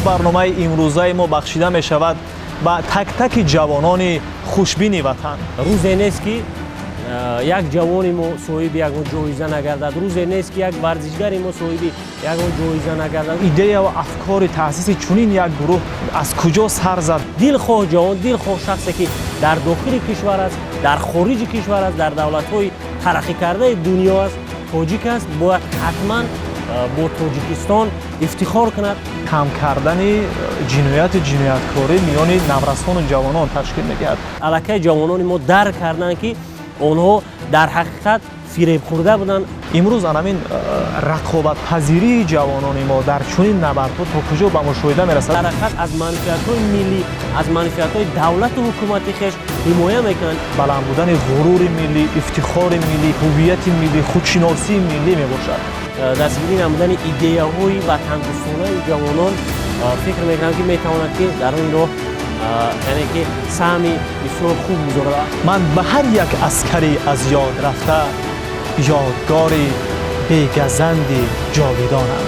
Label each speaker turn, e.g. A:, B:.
A: Барномаи имрӯзаи мо бахшида мешавад ба так-таки ҷавонони хушбини ватан.
B: Рӯзе нест, ки як ҷавони мо соҳиби ягон ҷоиза нагардад, рӯзе нест, ки як варзишгари мо соҳиби ягон ҷоиза нагардад.
A: Идея ва афкори таъсиси чунин як гурӯҳ аз куҷо сар зад?
B: Дилхоҳ ҷавон, дилхоҳ шахсе, ки дар дохили кишвар аст, дар хориҷи кишвар аст, дар давлатҳои тараққикардаи дунё аст, тоҷик аст, бояд ҳатман бо Тоҷикистон ифтихор кунад.
A: Кам кардани ҷинояту ҷинояткорӣ миёни наврасону ҷавонон ташкил медиҳад.
B: Аллакай ҷавонони мо дарк карданд, ки онҳо дар ҳақиқат фиребхӯрда буданд.
A: Имрӯз анамин рақобатпазирии ҷавонони мо дар чунин набардҳо то куҷо ба мушоҳида мерасад?
B: Дар ҳақиқат аз манфиатҳои миллӣ, аз манфиатҳои давлату ҳукумати хеш ҳимоя мекунанд.
A: Баланд будани ғурури миллӣ, ифтихори миллӣ, ҳуввияти миллӣ, худшиносии миллӣ мебошад.
B: Дастгирӣ намудани идеяҳои ватандӯстонаи ҷавонон, фикр мекунам, ки метавонад, ки дар ин роҳ, яъне ки саҳми бисёр хуб гузорад.
A: Ман ба ҳар як аскари аз ёд рафта ёдгори бегазанди ҷовидонам.